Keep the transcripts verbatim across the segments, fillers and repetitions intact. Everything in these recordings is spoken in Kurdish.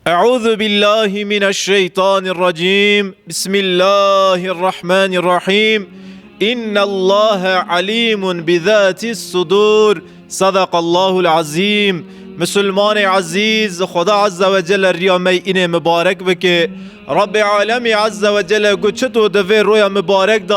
أعوذ بالله من الشيطان الرجيم. بسم الله الرحمن الرحيم. إن الله عليم بذات الصدور. صدق الله العظيم. Misilmanê ezîz, Xuda Azze ve Celle riya me înê mibarek bike. Rabbê Alemî Azze ve Celle got, çito di vê roya mibarek de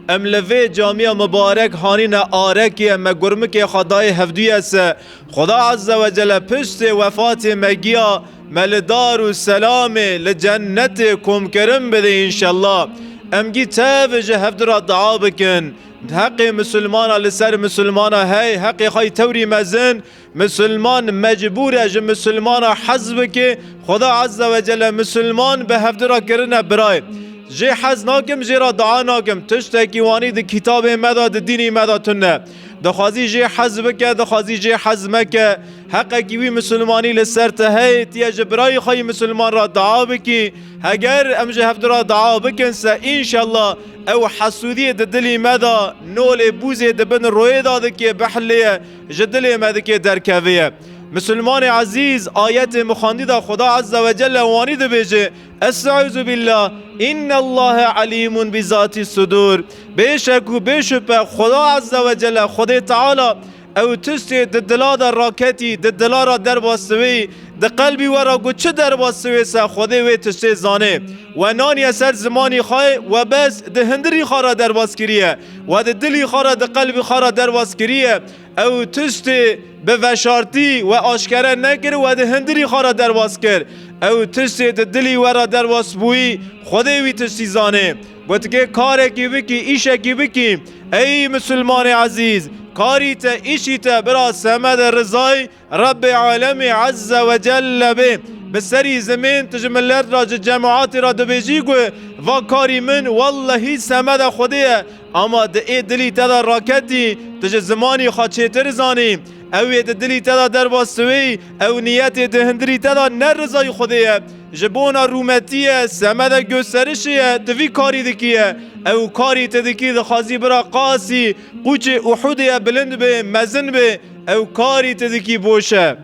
em li vê camiya mibarek hanîne arekê, me gurmikê xwe dayê hevdûye se. Xuda Azze ve Celle piştê wefatê me giya, me li dar û selamê li cennetê komkirin bide înşellah. Em gî tev ji hevdira dua bikin. Heqê misilmana li ser misilmana hey, heqê xwe yî tewrî mezin. Misilman mecbûr e ji misilmana hez bike. Xuda Azze ve Celle misilman bi hevdira kirine birayê. Jê hez nakim, jê re dua nakim. Tiştekî wanî di kitabê me de, di dînî me de tune. Dixwazî jê hez bike, dixwazî jê hez meke. Heqekî wî misilmanî li ser te heye, tiye ji birayî xwe yî misilman re dua bikî. Heger em ji hevdira dua bikin se, înşellah ew hesûdiyê di dilî me de, nolê bûzê di bin royê de dike, bihelê ye, ji dilê me dike derkevê ye. Misilmanê ezîz, ayetê min xwendî de Xuda Azze ve Celle wanî dibêje, Estaizu billah, innallahe alîmun bi zatî sudur. Bêşek û bêşupe Xuda Azze ve Celle, Xwedê Teala, ew tiştê di dila de raketî, di dila re derbas dibî, di qelbî we re ku çi derbas dibê se, Xwedê wê tiştê zanê. We naniye ser zimanî xwe, we bes di hindirî xwe re derbas kiriye. We di dilî xwe re, di qelbî xwe re derbas kiriye. Ew tiştê bi veşartî we aşkere nekir, we di hindirî xwe re derbas kir. Ew tiştê di dilî we re derbas bûyî, Xwedê wî tiştî zanê. Gotikê karekî bikî, îşekî bikî. Ey misilmanê ezîz, karî te, îşî te bira semede rizayî Rebbê Alemî Azze ve Celle bê. Bi serî zimên tu ji milet re, ji cemaatê re dibêjî ku va karî min wellehî semede Xwedê ye. Ama di ê dilî te de raketî, tu ji zimanî xwe çêtir zanî. Ew ê di dilî te de derbas dibî, ew niyetê di hindirî te de ne rizayî Xwedê ye. Ji bona rûmetî ye, semede gösterişê ye, tu vî karî dikî ye. Ew karî tu dikî dixwazî bira qasî, qûçê Uhudê ye bilind bê, mezin bê, ew karî tu dikî boş e.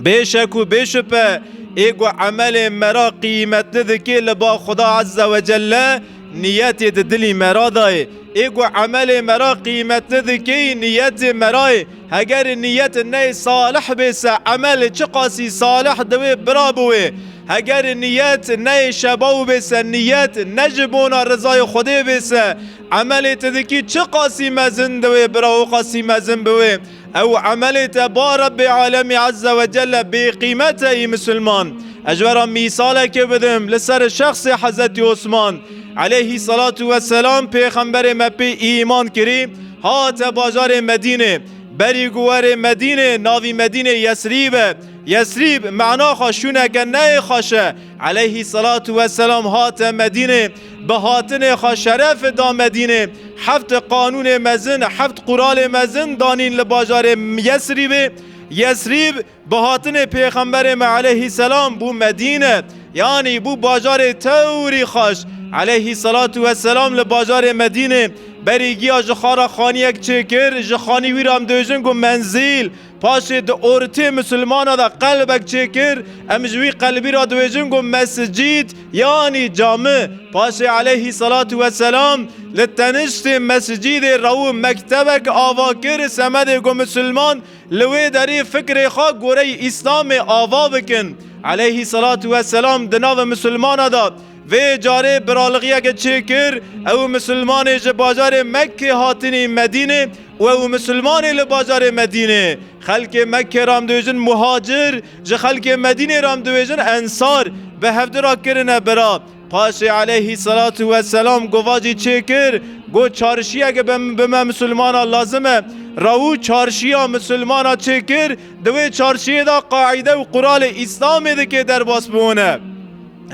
Bêşek û bêşupe, ê ku emelê me ra qîmetli dikê li ba Xuda Azze ve Celle, niyetê di dilî me ra dayê. Ê ku emelê me ra qîmetli dikê, niyetê me ra yê. Heger niyet neyê salih bê se, emel çiqasî salih di wê bira bi wê. Heger niyet neyê şebaw bê se, niyet ne ji bona rizayê Xwedê bê se, emelê tu dikî çiqasî mezin di wê bira, o qasî mezin bi wê. Ew emelê te ba Rebbê Alemî Azze ve Celle bêqîmet e, î misilman. Ez ji we re mîsalekê bidim li ser şexsê Hezretî Osman aleyhî salatu ve selam, pêxemberê me pê îman kirî, hate bajarê Medînê. Berî ku were Medînê, navî Medînê Yesrîb e. Yesrîb mana xwe şûneke neyê xweş e. Aleyhî salatu ve selam hate Medînê, bi hatinê xwe şeref da Medînê. Heft qanûnê mezin, heft quralê mezin danîn li bajarê Yesrîbê. Yesrîb bi hatinê Pêxemberê me aleyhî selam bû Medîne, yanî bû bajarê tewrî xweş. Aleyhî salatu ve selam li bajarê Medînê berî giya ji xwe re xaniyek çêkir, ji xanî wî re em dibêjin ku menzîl. Paşê di ortê misilmana de qelbek çêkir, em ji wî qelbî re dibêjin ku mescîd, yanî cami. Paşê aleyhî salatu ve selam li teniştê mescîdê re û mektebek ava kir, semedê ku misilman li wê derê fikrê xwe goreyî Îslamê ava bikin. Aleyhî salatu ve selam di nava misilmana de vê carê biralixiyeke çêkir, ew misilmanê ji bajarê Mekkê hatinî Medînê û ew misilmanê li bajarê Medînê. Xelkê Mekkê re em dibêjin muhacir, ji xelkê Medînê re em dibêjin ensar, bi hevdira kirine bira. Paşê aleyhî salatu ve selam govacî çêkir, got çarşiyeke bi, bi me misilmana lazim e. Rawû çarşiya misilmana çêkir, di wê çarşiyê de qaîde û quralê Îslamê dike derbas bûne.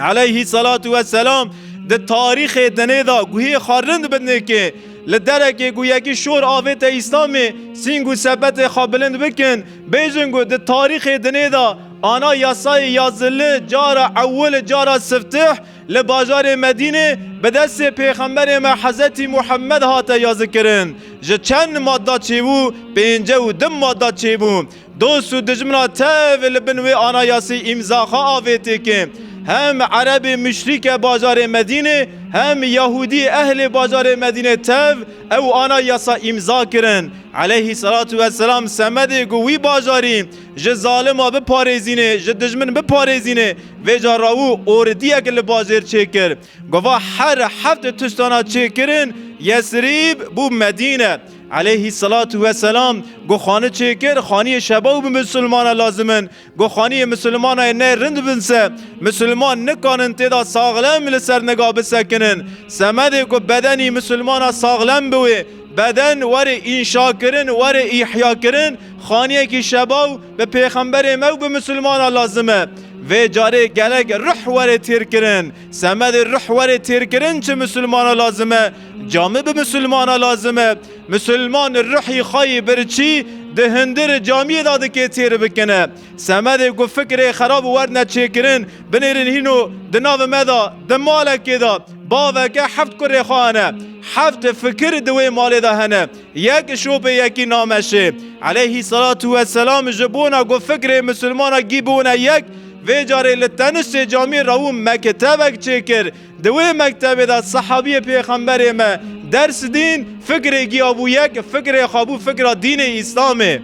Aleyhî salatu ve selam di tarîxê dinê de guhê xwe rind bidnêkê, li derekê ku yekî şor avête Îslamê, sîng û sepetê xwe bilind bikin, bêjin ku di tarîxê dinê de ana yasayê yazili cara ewil, cara siftih, li bajarê Medînê bi destê Pêxemberê me Hezretî Muhammed hate yazîkirin. Ji çend madda çêbû? Pêncî û du madda çêbû. Dost û dijmina tev li bin wê anayasî îmzaxa avêtê ke. Hem Erebê muşrîke bajarê Medînê, hem Yahûdî ehlê bajarê Medînê tev ew anayasa îmza kirin. Aleyhî salatu vesselam semedê ku wî bajarî ji zalima biparêzînê, ji dijmin biparêzînê, vêca rawû ordiyek li bajêr çêkir. Gova her heft tiştana çêkirin, Yesrîb bû Medîne. Aleyhî salatu vesselam got, xani çêkir, xaniyê şebaw bi misilmana lazim in. Got, xaniyê misilmana ne rind bin se, misilman nikanin tê de saxlem li ser niga bisekinin. Semedê ku bedenî misilmana saxlem biwê, beden were înşa kirin, were îhya kirin, xaniyekî şebaw bi pêxemberê me û bi misilmana lazim e. Vê carê gelek ruh were têr kirin. Semedê ruh were têr kirin çi misilmana lazim e? Camî bi misilmana lazim e. Misilman ruhî xayî birçî di hundir camiyê de dike têr bikine. Semedê ku fikrê xerab werne çêkirin, binêrin hîno di nav me de, di malekê de, baveke heft kurê xwe hene. Heft fikir di wê malê de hene. Yek şopê yekî nameşê. Aleyhî salatu vesselam ji bona ku fikrê misilmana gî bûne yek, vê carê li teniştê camî rawû mektebek çêkir. Di wê mektebê de sehabiyê pêxemberê me ders dîn, fikrê giya bû yek, fikrê xwe bû fikra dînê Îslamê.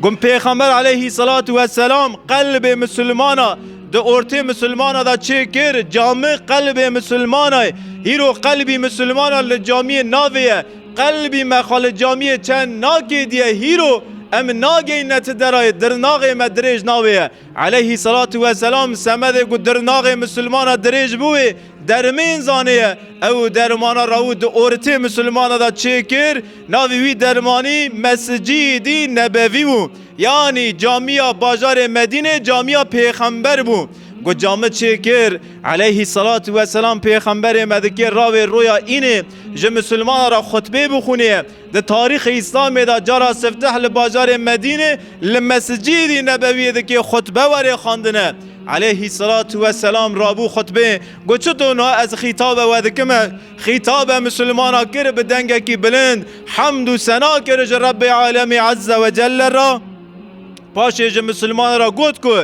Gum pêxember aleyhî salatu vesselam qelbê misilmana di ortê misilmana de çêkir, camî qelbê misilmana ye. Hîro qelbî misilmana li camiyê navê ye. Qelbî me xwe li camiyê çend nakê diye, hîro em nageyne ti derayê, dirnaxê me dirêj navê ye. Aleyhî salatu vesselam semedê ku dirnaxê misilmana dirêj bû wê dermên zanê ye. Ew dermana rawû di ortê misilmana de çêkir, navê wî dermanî Mescîdî Nebevî bû. Yanî camiya bajarê Medînê camiya pêxember bû. Ku camî çêkir, aleyhî salatu vesselam pêxemberê me dikê rawê roya înê ji misilmana re xutbê bixwînê. Di tarîxê Îslamê de cara sifteh li bajarê Medînê li Mescîdî Nebewiyê dike xutbe were xwendine. Aleyhî salatu vesselam rabû xutbê, got, çito niha ez xîtabe we dikime? Xîtabe misilmana kir bi dengekî bilind, hemd û sena kir ji Rebbê Alemî Azze ve Celle re. Paşê ji misilmana re got ku,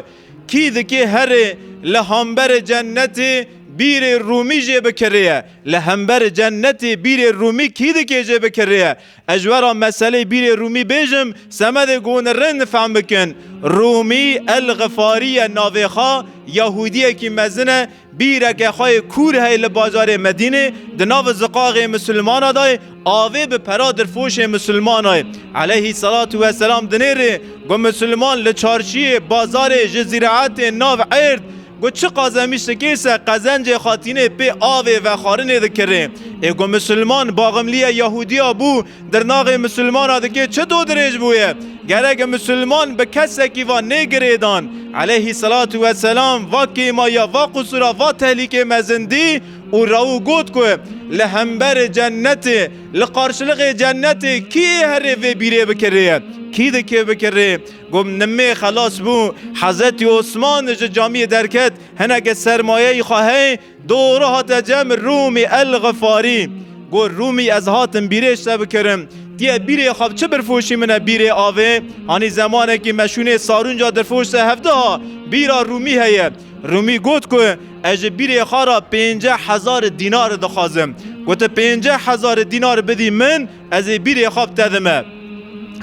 kî dikê herê li hemberê cennetê bîrê Rûmî jê bikirê ye. Li hember cennetê bîrê Rûmî kî dikê jê bikirê ye? Ez ji we re meselê bîrê Rûmî bêjim, semedê ku hûn rind fehm bikin. Rûmî El Xifarî ye navê xwe, Yahûdiyekî mezin e, bîreke xwe yê kûr heye li bajarê Medînê, di nav ziqaxê misilmana de ye, avê bi pera dirfoşê misilmana ye. Aleyhî salatu vesselam dinêrê ku misilman li çarşiyê, bazarê, ji zîraetê, nav erd, Got, çi qazemîş dikê se qezencê xatînê pê avê vexwarinê dikirê. Ê got, misilman baximlîye Yahûdiya bû, dirnaxê misilmana dikê çito dirêj bûye? Gerek misilman bi kesekî va nê girêdan. Aleyhî salatu vesselam va kêmaya, va qusura, va tehlîkê mezin dî û rawû got ku li hemberê cennetê, li qarşilixê cennetê kî herê vê bîrê bikirê ye? Kî dikê bikirê? Got, nimê xelas bû. Hezretî Osman ji camiyê derket, hineke sermayeyî xwe hey, doro hate cem Rûmî El Xifarî. Got, Rûmî, ez hatim bîrê ji te bikirim. Tiye bîrê xwe bi çi birfoşî min e bîrê avê? Hanî zemanekî meşûnê sarûnca dirfoş se hevdiha bîra Rûmî heye. Rûmî got ku, ez ji bîrê xwe re pênceh hezar dînar dixwazim. Got, tu pênceh hezar dînar bidî min, ez ê bîrê xwe bi te dime.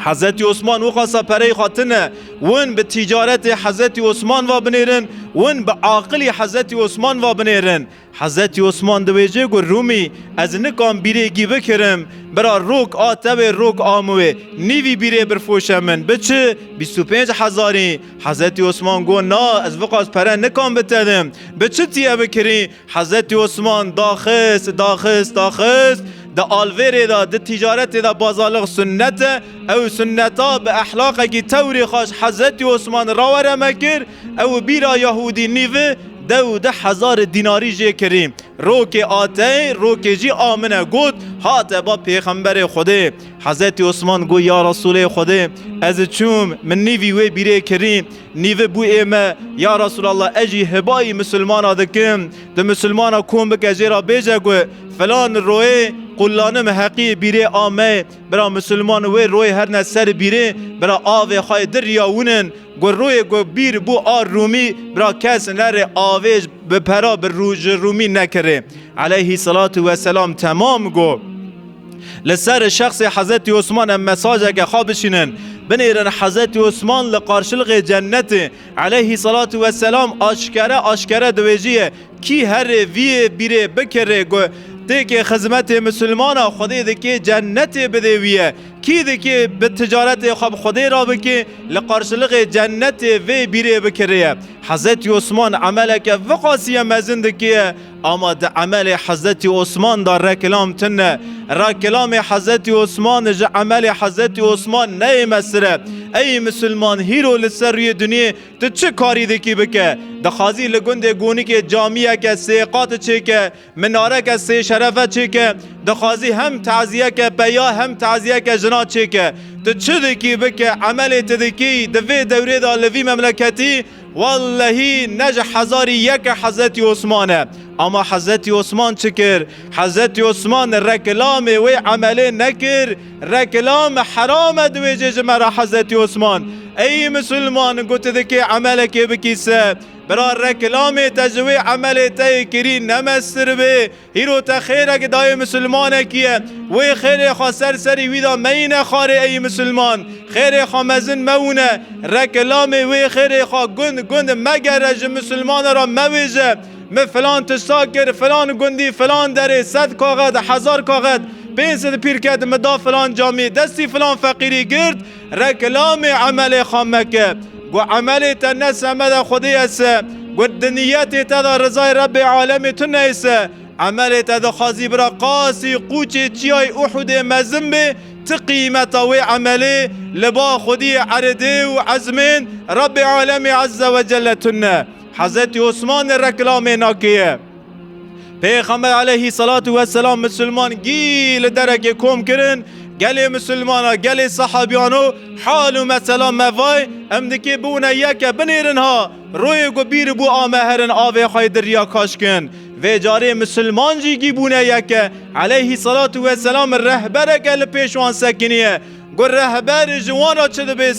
Hezretî Osman wiqasa pereyê xwe tine, win bi tîcaretê Hezretî Osman va binêrin, win bi aqilî Hezretî Osman va binêrin. Hezretî Osman dibêje ku, Rûmî, ez nikan bîrê gî bikirim, bira rok a tevê rok a miwê, nîvî bîrê birfoşe min, bi çi? Bîst û pênc hezarî. Hezretî Osman got, na, ez viqas pere nikan bi te dim. Bi çi tiye bikirî? Hezretî Osman daxist, daxist, daxist. Di alvêrê de, di tîcaretê de bazalix sunnet e. Ew sunneta bi ehlaqekî tewrî xweş Hezretî Osman rawere me kir. Ew bîra Yahûdî nîvi dew deh hezar dînarî jê kirî. Rokê a te, rokê jî a min e. Got, hate ba pêxemberê Xwedê. Hezretî Osman got, ya Resûlê Xwedê, ez çûm, min nîvî wê bîrê kirî. Nîvi bû ê me, ya Resûlallah, ez jî hibayî misilmana dikim. Tu misilmana kom bike, jê re bêje ku filan royê qullanim heqî bîrê ame, bira misilman wê royê herne ser bîrê, bira avê xwe di riya winin, gu royê gu bîr bû a Rûmî, bira kes nerê avê bi pera bi rû-, ji Rûmî nekirê. Aleyhî salatu weselam temam got. Li ser şexsê Hezretî Osman em mesajeke xwe bişînin. Binêrin Hezretî Osman li qarşilixê cennetê. Aleyhî salatu weselam aşkere aşkere diwêjiye. Kî herê viyê bîrê bikirê ku têkê xizmetê misilmana Xwedê dikê cennetê bidê wî ye. Kî dikê bi ticaretê xwe bi Xwedê re bikê, li qarşilixê cennetê vê bîrê bikirê ye. Hezretî Osman emeleke viqasî ye mezin dikê ye, ama di emelê Hezretî Osman de reklam tune. Reklamê Hezretî Osman ji emelê Hezretî Osman neyê mesire. Ey misilman, hîro li ser rûyê dinyê tu çi karî dikî bike? Dixwazî li gundê Gonikê camiyeke sê qat çêke, minareke sê şerefe çêke, dixwazî hem taziyeke peya hem taziyeke jina çêke. Tu çi dikî bike, emelê tu dikî di vê dewrê de li vî memleketî, wellehî ne ji hezarî yeke Hezretî Osman e. Ama Hezretî Osman çi kir? Hezretî Osman reklamê wê emelê nekir. Reklam heram e, diwêjê ji me re Hezretî Osman. Ey misilman, got tu dikê emelekê bikî se. Bira reklamê te ji wê emelê te yê kirî ne mestir bê. Hîro te xêrek dayê misilmanekî ye. Wê xêrê xwe ser serî wî de meyîne xarê ey misilman. Xêrê xwe mezin mewûne. Reklamê wê xêrê xwe gund gund megere ji misilmana re mewêje. Mi filan tişta kir, filan gundî, filan derê sed kaxet, hezar kaxet, pênc sed pîrket mi da filan camî, destî filan feqîrî girt. Reklamê emelê xwe meke. Gu emelê te ne semeda Xwedê ye se, gu di niyetê te de rizayê Rebbê alemê tune ye se, emelê te dixwazî bira qasî qûçê çiyayê Uhudê mezin bê, ti qîmeta wê emelê li ba Xwediyê eredê û ezmên Rebbê alemê Azze ve Celle tune. Hezretî Osman reklamê nakeye. Pêxember aleyhî salatu weselam misilman gî li derekê kom kirin, gelê misilmana, gelê sehabiyano hal û mesela me vay, em dikê bûne yeke binêrin ha, royê ku bîr bû ame herin avê xwe di riya kaş kin. Vê carê misilman jî gî bûne yeke, aleyhî salatu weselam rehbereke li pêş wan sekiniye. Got, rehber ji wan re çi dibê,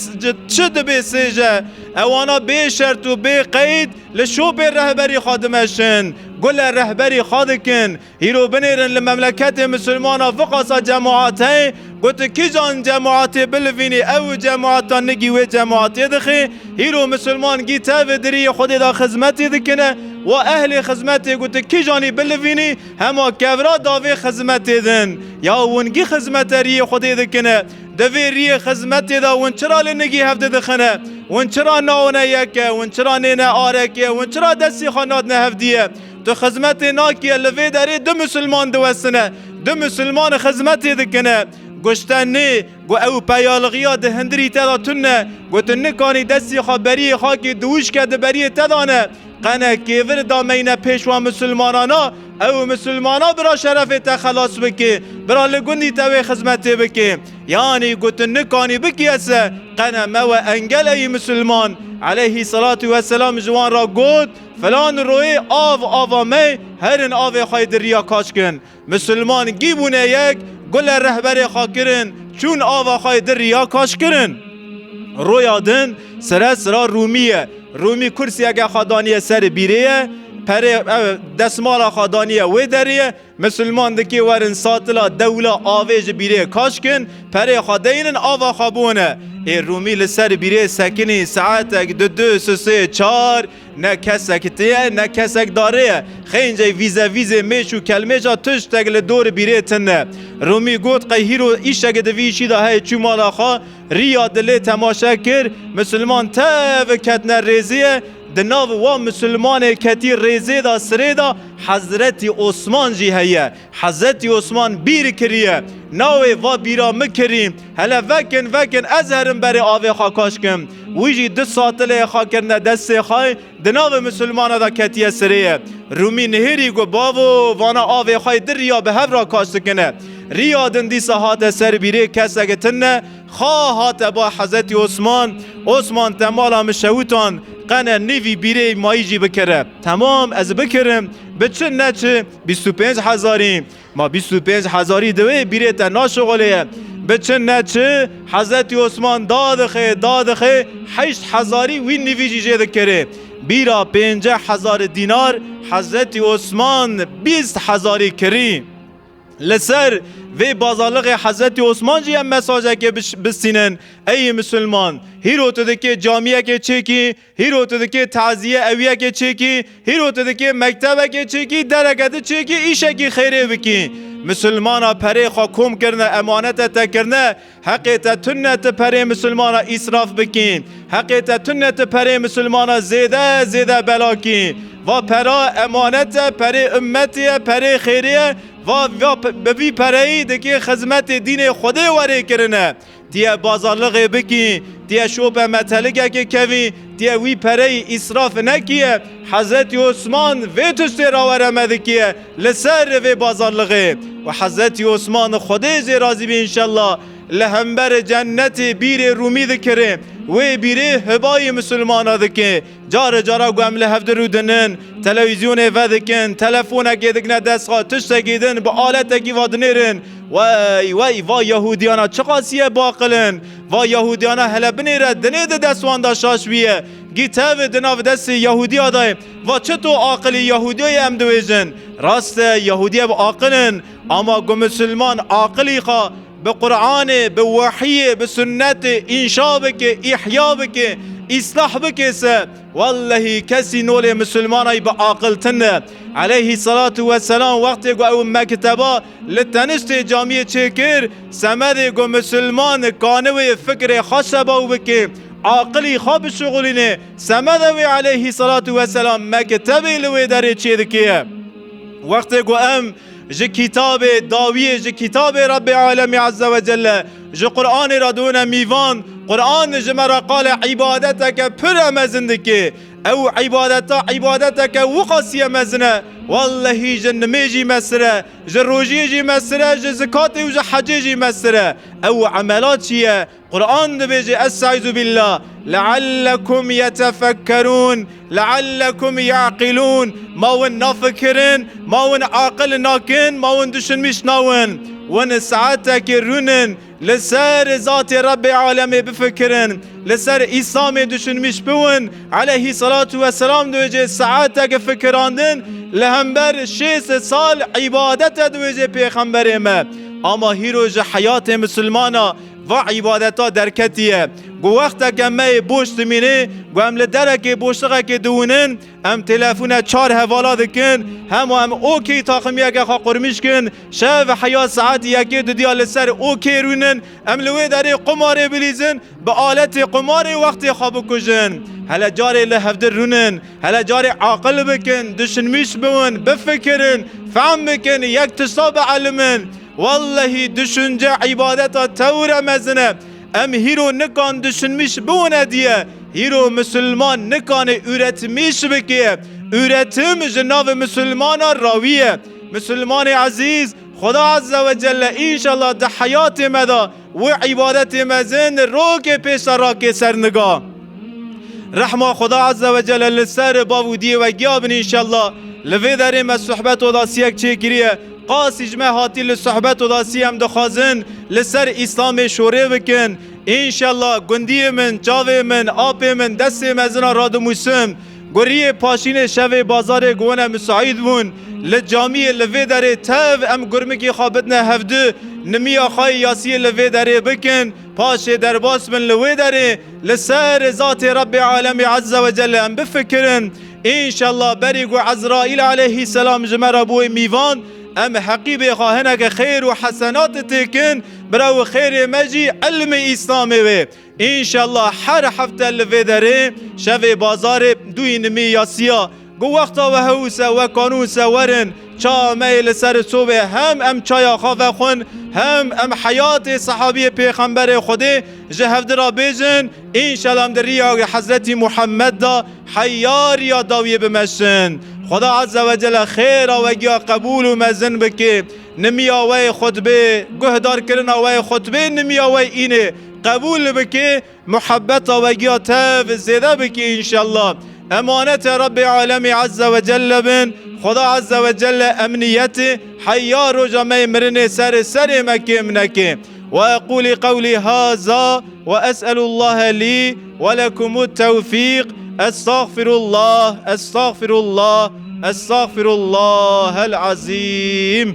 çi dibê sêje? Ewana bê şert û bê qeyd li şopê rehberî xwe dimeşin. Gule rehberî xwe dikin. Hîro binêrin li memleketê misilmana viqasa cemaat heye. Got, tu kîjan cemaatê bilivînî, ew cemaata nigî wê cemaatê dixê. Hîro misilman gî tevê di riyê Xwedê de xizmetê dikine. Wa ehlê xizmetê got, tu kîjanî bilivînî, hema kevra davê xizmetê din. Ya hûn gî xizmete riyê Xwedê dikine. Di vê riyê xizmetê de hûn çira li nigî hev didixine? Hûn çira naune yeke? Hûn çira nêne arekê? Hûn çira destî xwe nadine hevdiye? Tu xizmetê nakiye, li vê derê du misilman diwestine. Du misilman xizmetê dikine. Guşte nê, gu ew peyalixiya di hindirî te de tune. Gu tu nikanî destî xwe beriyê xakê diwişke di beriyê te de ne. Qene kêvir dameyne pêş wa misilmanana, ew misilmana bira şerefê te xelas bike, bira li gundî te wê xizmetê bike. Yanî got tu nikanî bikiye se, qene me we engel ey misilman. Aleyhî salatu weselam ji wan re got, filan royê av ava me, herin avê xwe di riya kaş kin. Misilman gî bûne yek, gule rehberê xwe kirin, çûn ava xwe di riya kaş kirin. Roya din sire sira Rûmî ye. Rûmî kursiyeke xwe daniye ser bîrê ye, perê, ev, desmala xwe daniye wê derê ye. Misilman dikê werin satila dewla avê ji bîrê kaş kin, perê xwe deynin ava xwe bûne. Ê Rûmî li ser bîrê sekinî saetek du, du, sê, sê, çar, ne kesek tê ye, ne kesek darê ye. Xêncey vîze vîzê mêş û kelmêşa tiştek li dor bîrê tune. Rûmî got, qey hîro îşek di vî îşî de heye çû mala xwe, riya dilê temaşe kir, misilman tev ketine rêzê ye. Di nav wa misilmanê ketî rêzê de sirê de Hezretî Osman jî heye. Hezretî Osman bîr kiriye. Nawê va bîra mi kirî. Hele vekin, vekin, ez herim berê avê xwe kaş kim. Wî jî du satilê xwe kirine destê xwe, di navê misilmana de ketiye sirê ye. Rûmî nihêrî got, bavo, vana avê xwe di riya bi hev re kaş dikine. Riya din dîsa hate ser bîrê kesek tune, xwe hate ba Hezretî Osman. Osman, te mala min şewitand, Qene nîvî bîrê mayî jî bikire. Temam, ez bikirim. Bi çi ne çi? Bîst û pênc hezarî. Ma bîst û pênc hezarî di wê bîrê te naşixulê ye. Bi çi ne çi? Hezretî Osman dadixe, dadixe, heşt hezarî wî nîvî jî jê dikirê. Bîra pênceh hezar dînar Hezretî Osman bîst hezarî kirî. Li ser vê bazarlixê Hezretî Osman jî em mesajekê biş-, bistînin. Ey misilman, hîro tu dikê camiyekê çêkî, hîro tu dikê taziye ewiyekê çêkî, hîro tu dikê mektebekê çêkî, dereke di çêkî, îşekî xêrê bikî. Misilmana perê xwe kom kirine, emanete te kirine, heqê te tune tu perê misilmana îsraf bikî. Heqê te tune tu perê misilmana zêde zêde belakî. Va pera emanet e, perê ummetê ye, perê xêrê ye. Va, va pe-, bi vî pereyî dikê xizmetê dînê Xwedê werê kirine. Tiye bazarlixê bikî, tiye şope metelikekê kevî, tiye wî pereyî îsraf nekiye. Hezretî Osman vê tiştê rawere me dikiye li ser vê bazarlixê. Û Hezretî Osman Xwedê jê razî bî înşellah. Li hember cennetê bîrê Rûmî dikirê, wê bîrê hibayî misilmana dike. Care cara ku em li hevdir rûdinin, televîzyonê vedikin, telefonekê dikine dest xwe, tiştekî din bi aletekî va dinêrin. Wey, wey, va Yahûdiyana çiqasî ye baqil in. Va Yahûdiyana hele binêre, dinê di dest wan de şaş bûye. Gî tev di nav destê Yahûdiya de ye. Va çito aqilî Yahûdiyayê em diwêjin. Rast e, Yahûdiye bi aqil in. Ama ku misilman aqilî xwe bi Qur'anê, bi wehiyê, bi sunnetê înşa bike, îhya bike, îslah bike se, wellehî kesî nolê misilmanayî bi aqil tune. Aleyhî salatu weselam wextê ku ew mekteba li teniştê camiyê çêkir, semedê ku misilman kanê wê fikrê xwe şebaw bike, aqilî xwe bişixulîne, semede wê aleyhî salatu weselam mektebê li wê derê çêdike. Wextê ku em ji kitabê dawiyê, ji kitabê Rebbê Alemî Azze ve Celle, ji Qur'anê re dibûne mîvan. Qur'an ji me re qale îbadeteke pir e mezin dike. Ew îbadeta, îbadeteke wiqasî ye mezin e. Wellehî ji nimêjî mestir e, ji rojiyê jî mestir e, ji zikatê û ji hecê jî mestir e. Ew emela çi ye? Qur'an dibêje, Estaizu billah, "Leallekum yetefekkerûn, leallekum yaqilûn." Ma win nafikirin, ma win aqil nakin, ma win düşünmîş nawin. Win saetekê rûnin, li ser zatê Rebbê alemê bifikirin, li ser Îslamê düşünmîş biwin. Aleyhî salatu weselam dibêje, saetek fikirandin li hember şêst sal îbadet e, dibêje Pêxemberê me. Ama hîro ji heyatê misilmana va îbadeta derketiye. Ku wexteke me yê boş dimîne, ku em li derekê boşluxekê diwînin, em telefone çar hevala dikin, hema em okey taximiyeke xwe qurmîş kin, şev heya saet yekê dudiya li ser okey rûnin, em li wê derê qumarê bilîzin, bi aletê qumarê wextê xwe bikujin. Hele carê li hevdir rûnin, hele carê aqil bikin, düşünmîş biwin, bifikirin, fehm bikin, yek tişta bielimin. Wellehî düşünce îbadeta tewr e mezin e. Em hîro nikan düşünmîş biwine diye. Hîro misilman nikane üretmiş bike. Üretim ji nav misilmana rawiye. Misilmanê ezîz, Xuda Azze ve Celle înşallah di heyatê me de wê îbadetê mezin rokê pêşa rakê ser niga. Rehma Xuda Azze ve Celle li ser bav û diyê we giya bin înşallah. Li vê derê me sohbet odasiyek çêkiriye. Qasî ji me hatî li sohbet odasiyê em dixwazin li ser Îslamê şorê bikin. Înşallah gundiyê min, çavê min, apê min, destê mezina radimûsim. Guriyê paşînê şevê bazarê ku wane misaîd bûn, li camiyê li vê derê tev em gurmikî xwe bidine hevdu, nimiya xwe yê yasiyê li vê derê bikin, paşê derbas bin li wê derê, li ser zatê Rebbê alemê Azze ve Celle em bifikirin. Înşallah berî ku Ezraîl aleyhisselam ji me re bûyê mîvan, em heqîbê xwe hineke xêr û hesenat têkin, bira û xêrê me jî ilmê Îslamê wê. Înşallah her hefte li vê derê şevê bazarê duyî nimî yasiya. Ku wexta we hew se, we kanûn se werin, çaya me yê li ser sobê hem em çaya xwe vexwin, hem em heyatê sehabiyê Pêxemberê Xwedê ji hevdira bêjin, înşallah em di riya Hezretî Muhammed de heya riya dawiyê bimeşin. Xweda Azze ve Celle xêra we giya qebûl û mezin bike. Nimiya we yê xutbê, guhdarkirina we yê xutbê, nimiya we yê înê, qebûl bike, muhebbeta we giya tev zêde bike înşallah. Emanete Rabbê Alemî Azze ve Celle bin, Xweda Azze ve Celle emniyetê heya roja me yê mirinê serê serê me kêm neke. وأقول قولي هذا وأسأل الله لي ولكم التوفيق. أستغفر الله، أستغفر الله، أستغفر الله العظيم.